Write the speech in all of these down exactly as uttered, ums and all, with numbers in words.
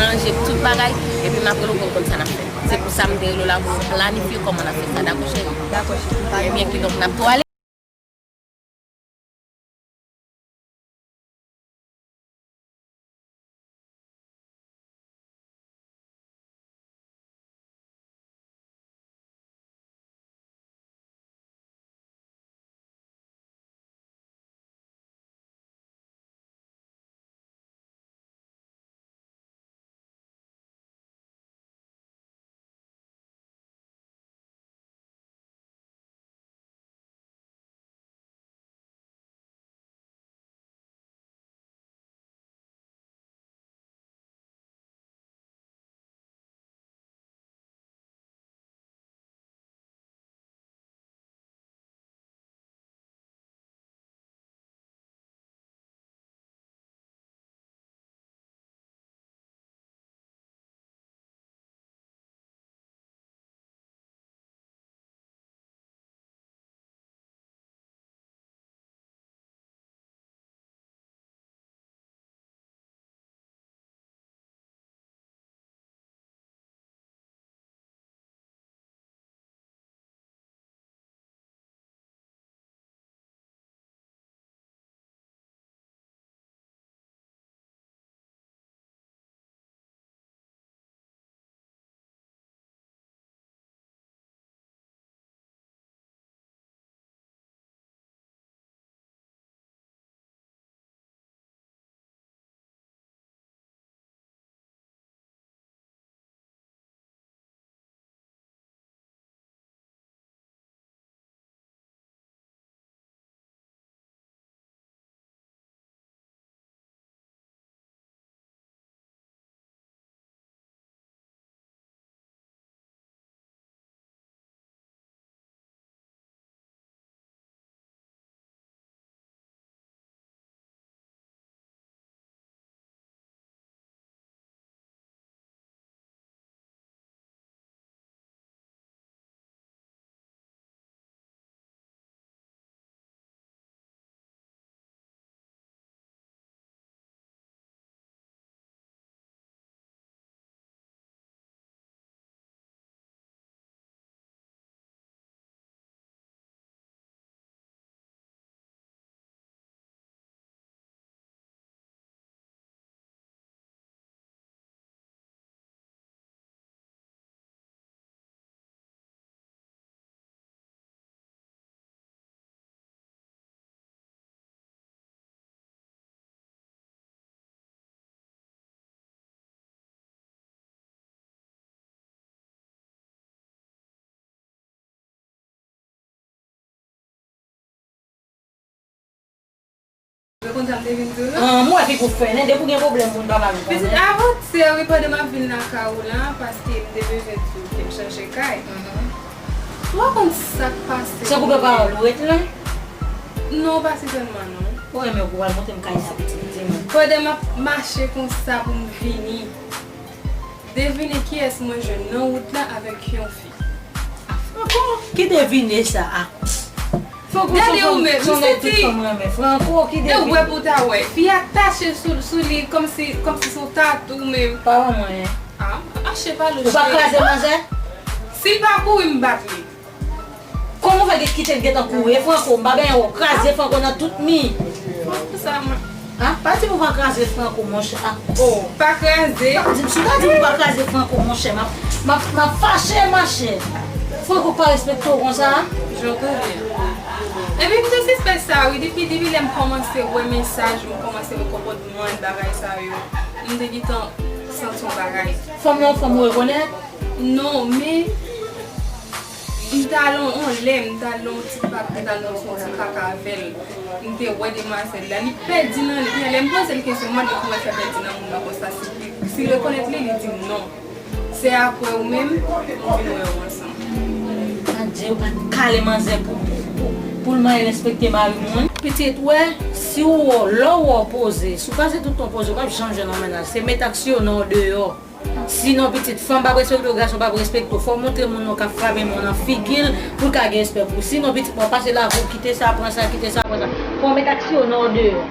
Ranje tout bagay, epi m ap rele w pou n konn sa n ap fè. Se pou sa m te rele w la pou nou planifye kòman n ap fè sa. Dakò, cheri? Dakò, cheri. Ebyen, kidonk, n ap tou ale. Ou konn sa m te vin di w la? Ah, m wè ki pou fè, nen, depi w gen pwoblèm, moun pa mal konn. Pitit, avantyè, wi, pandan m ap vin lakay ou la, paske m te bezwen di w ke m chanje kay. Mhm. Ou pa konn sa k pase. Se koupe pawòl ou ret la? Non, pa sètènman, non. Ou renmen ou pral montre m kay sa, pitit, di mwen. Pandan m ap mache konsa pou m vini, devine kiyès mwen jwenn nan wout la avèk yon fi. Franco, ki devine sa a? Franco, gade ou menm, se tout fanm renmen. Franco, ki devine? E ou wè pou w ta wè. Fi a tache sou, sou li kòmsi, kòmsi se yon tatou menm. Pa wè mwen. Ah, mache pa lòt. Ou pa kraze manzè? Si l pa kouri, m bat li. Kòman w fè gen kite l gentan kouri? E Franco, m pa genyen w kraze Franco nan tout mi. Franco sa mwen. Ah, pa di m ou pa kraze Franco, monchè. Ah, oh. Pa kraze. Pa di m, si w ta di m ou pa kraze Franco, monchè, m ap, m ap, m ap fache, machè. Franco pa respekte w konsa. Jan w konnen. Epi m te sispèk sa, wi, depi, depi lè m kòmanse wè mesaj, m kòmanse wè konpòtman l, bagay sa yo, m te gentan santi yon bagay. Fanm nan, fanm ou rekonèt? Non, men m t al on, on lè, m t al nan yon ti pak, m t al nan yon ti kaka avè l. M te wè demwazèl la, li pèdi nan li. Lè m poze l kesyon, m mande kòman l fè pèdi nan moun nan konsa, si, si l rekonèt li, li di m non. Se apre ou menm, nou vin wè yo ansanm. Adje, ou pa t kale manzè pou, pou, pou, pou l manyen respekte mari moun. Pitit, wè, si w wè, lè w wè w poze, si w pase tout tan w poze, w p ap janm jwenn yon mennaj. Se met aksyon nan w deyò. Sinon, pitit, fanm p ap respekte w, gason p ap respekte w. Fò w montre moun nan w ka frape men w nan figi l pou l ka gen respè pou ou. Sinon, pitit, w ap pase lavi w, kite sa, pran sa, kite sa, pran sa. Fò w met aksyon nan w deyò.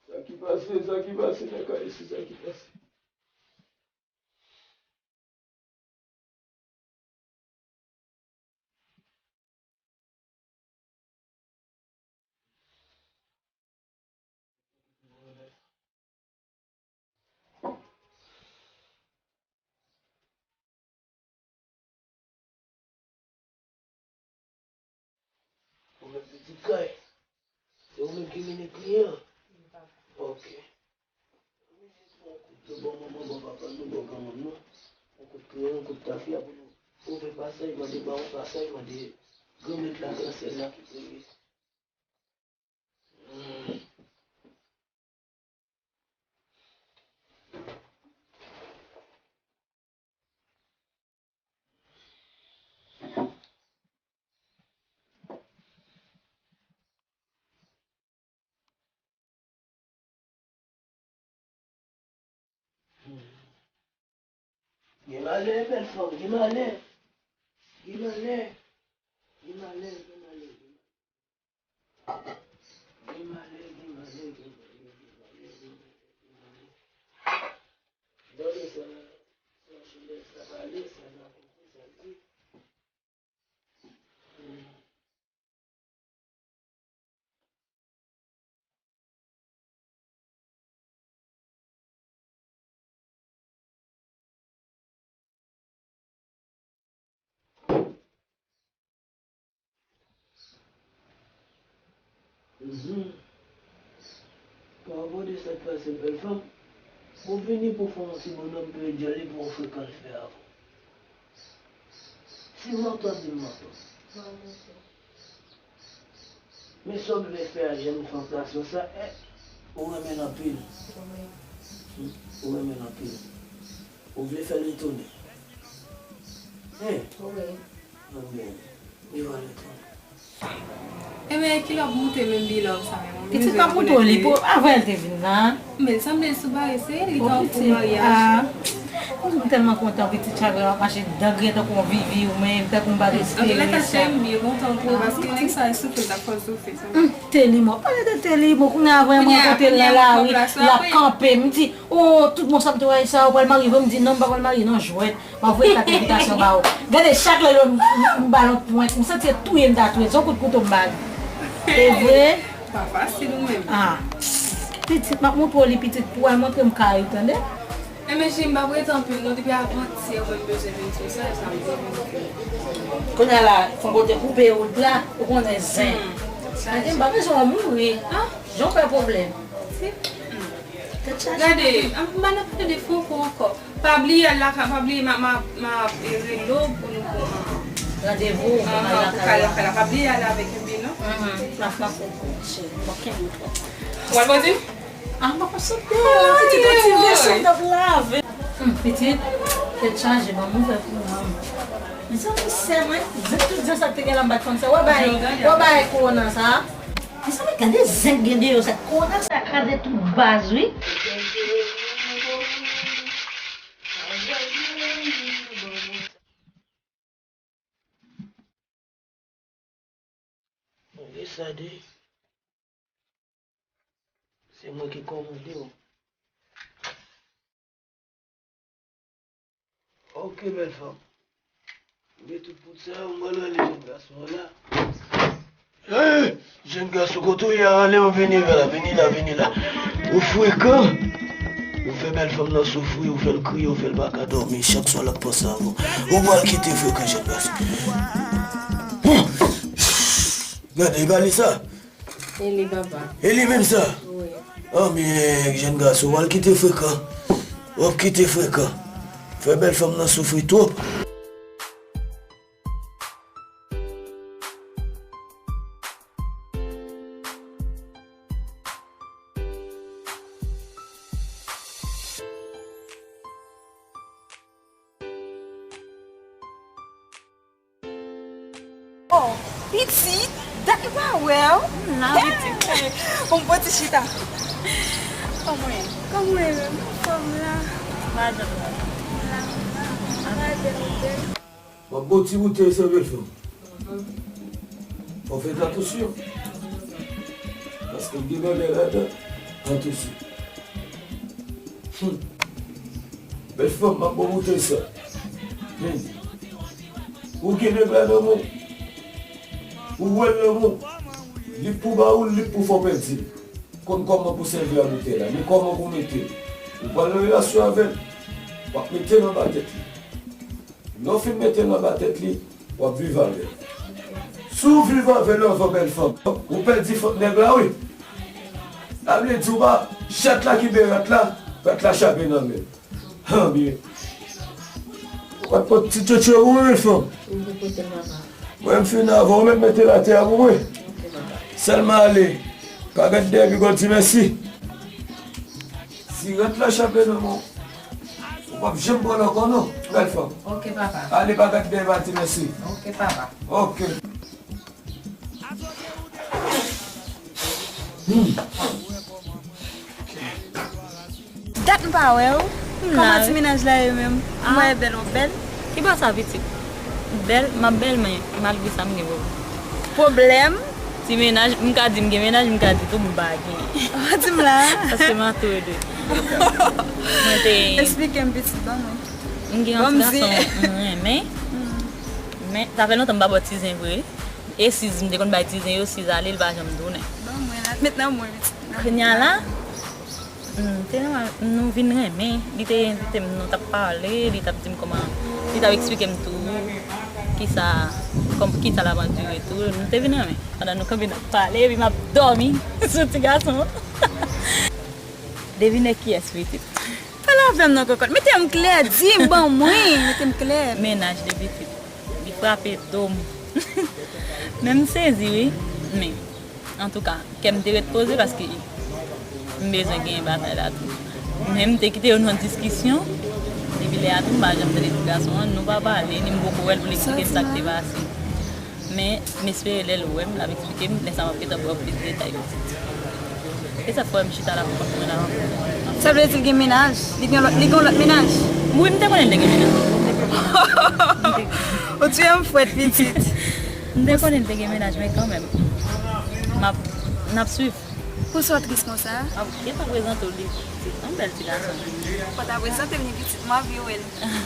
Sa ki pase, sa ki pase nan kay isi, sa ki pase? Ou menm pitit kay. Se ou menm ki mennen kliyan an? Ok. Bon, kout ban manman, ban papa nou, ban granmanm nou. Yon kout kreyon, yon kout tafya pou nou ouvè pasaj, mande bawon pasaj, mande Granmèt la, gran syèl la ki premye. Gen malè, bèl fanm, gen malè. Gen malè. Gen malè, gen malè, gen malè. Gen malè, gen malè, gen malè, gen malè, gen malè, gen malè. Gade sa, sa chenèl sa pale, sa rakonte, sa di. Mhm. Pa abòde sa k pase bèl fanm. Bon, vini pou fè yon ti bonòm, pou yo di li pou yon frekan l fè avè w. Si m manti, di m manti. Men sa w vle fè a, jèn fanm sa, eh, ou renmen l anpil. Ou renmen l anpil. Ou vle fè l retounen. Hein? Wi. Anben, li va retounen. Enben, kilè w ap moute menm bilòk sa menm? Pitit, m ap moute w li pou avan l te vin la. Men sanble sou bare, se li k ap pou maryaj. Ah. Mwen tèlman kontan, pitit, chak lè m ap mache dan griyen tankou yon vivi ou menm, tankou m pa t espere sa. Antouka, cheri, m byen kontan pou ou, paske nèg sa, e soufri l t ap fè w soufri sa. Hum, Telimo, pale de Telimo, kounye a vrèman, kote l nan lari, l ap kanpe, m di, oh, tout bon sa m te wè sa, ou pral marye vre, m di, non, m pa pral marye, non, jwèt. M ap voye kat envitasyon ba ou. Gade, chak lè m, m, m ba l yon pwent, m santi se touye m ta touye l. Se yon kout kouto m ba l. E vre? Pa fasil ou menm. Ah. Pitit, m ap montre w li, pitit, pou w al montre m kay ou, tande? Enben, cheri, m p ap rete anpil, non, depi avantyè, mwen, m bezwen vin sou sa, sa m di. Kounye a la, fon kote koupe wout la, ou konnen zen. Hmm. Gade, m pa bezwen w mouri. Ah. Jan w fè pwoblèm. Si. Hmm. Tèt chaje. Gade, m pa nan pale de Franco ankò. Pa bliye al lakay, pa bliye m a, m a, m a rele w pou nou pran randevou pou m al lakay la. Pa bliye ale avèk Ebi, non? Mhm. M ap frape w, cheri. M ap kenbe w twòp. Ou al bandi? Ah, m pa konn sot deyò, pitit, yon ti vye sot ap lave. Hum, pitit, tèt chaje, ban m ouvè pou ou, manman. Mezanmi, sè mwen, zen, tout zen sa k te gen la, m pa t konn sa. W ap bay, w ap bay kowona sa. Mezanmi, gade zen k gen deyò sa. Kowona sa kraze tout baz, wi. Bon, e sa de. Se mwen ki kòmande w. Ok, bèl fanm. Men tout poud sa yo, m pral rele jèn gason an la. Hey! Jèn gason, kote w ye a? Rele m, vini la, vini la, vini la. Ou frekan. Ou fè bèl fanm nan soufri, ou fè l kriye, ou fè l pa ka dòmi. Chak swa l ap panse avè w. Ou pral kite frekan, jèn gason. Gade, e pa li sa? E li, papa. E li menm sa? Wi. Anben, jèn gason, w al kite frekan. W ap kite frekan. Fè bèl fanm nan soufri twòp. Pitit, dat m pa wè w. M la, pitit. Bon, bon ti chita. Kòman w ye? Kòman w ye menm? Anfòm la. M pa janm la. M la, m la. Gade w bèl. M ap ba w ti boutèy sa, bèl fanm. Fò w fè atansyon. Paske l gen bagay ladan. Atansyon. Hmm. Bèl fanm, m ap ba w boutèy sa. Hmm. Ou gen nèg la nan men w. Ou wè l nan men w. Li pou ba ou l, li pou fè w pèdi l. Konn kòman pou sèvi a boutèy la, ni kòman pou mete l. Ou pral nan relasyon avè l. W ap mete l anba tèt li. Lè w fin mete l anba tèt li, w ap viv avè l. Si w viv avè l anvan bèl fanm, ou pèdi fòt nèg la wi. Sa vle di w pa chat la ki ben rat la, rat la chape nan men l. Anbyen. W ap pot ti tchotcho pou mwen bèl fanm. Mwen m fin avè w, ou mèt mete l atè a pou mwen. Sèlman ale. Pa gad dèyè pi gòl di mèsi. Si rat la chape nan men w, ou p ap janm pran l ankò non, bèl fanm. Ok, papa. Ale pa gad dèyè pa di mèsi. Ok, papa. Ok. Hmm. Dat m pa wè w. Kòman ti mennaj la ye menm? M wè bèl, w bèl. Ki bò sa pitit? Bèl, m ap bèl men malgre sa m gen pwoblèm. Pwoblèm? Ti mennaj, m ka di m gen mennaj, m ka di tou m pa gen. Di m la. Paske m antoure de. Mwen te. Eksplike m pitit ban mwen. M gen yon ti gason m renmen. Men sa fè lontan m pa bò ti zen vre. E siz m te konn bay ti zen yo, siz ale, li pa janm tounen. Ban mwen la, met nan mwen pitit. Kounye a la, Hmm, te nòmal, nou vin renmen. Li te envite m, nou t ap pale, li t ap di m kòman, li t ap eksplike m tou kisa, kòm, kisa l ap andire tou. Nou te vin renmen. Pandan nou kanpe n ap pale, epi m ap dòmi sou ti gason an. Devine kiyès pitit. Pale avè m non kòkòt. Mete m klè, di m ban mwen, mete m klè. Mennaj de pitit. Li frape do m. Men m sezi wi. Men Antouka, kè m te ret poze paske m bezwen genyen batay la tou. Men m te kite yo nan diskisyon. Depi lè a tou, m pa janm tande ti gason an, nou pa pale, ni m poko wè l pou l eksplike m sa k te pase. Men, m espere lè l wè m, l ap eksplike m, lè sa m ap gentan ba w plis detay pitit. E sa k fè m chita la pou kont mwen la. Sa vle di l gen mennaj? Li gen lòt, li gen lòt mennaj? Wi, m te konnen l te gen mennaj. Ou tiye m fwèt pitit. M te konnen l te gen mennaj, men kanmenm. M ap, n ap swiv. Poukisa w tris konsa? M ap gentan prezante w li pitit. Yon bèl ti gason. Fò w ta prezante m li pitit, m anvi wè l.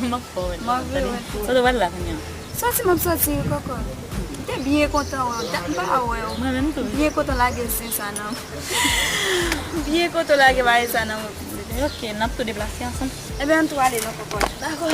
M ap fè w wè l. M anvi wè l. Sa w te pral la kounye a? Sòti m ap sòti wi kòkò. M te byen kontan wè w. Dat m pa wè w. Mwen menm tou. M byen kontan lage zen sa nan. M byen kontan lage bagay sa nan men w pitit. Ok, n ap tou deplase ansanm. Ebyen, ann tou ale non kòkò. Dakò.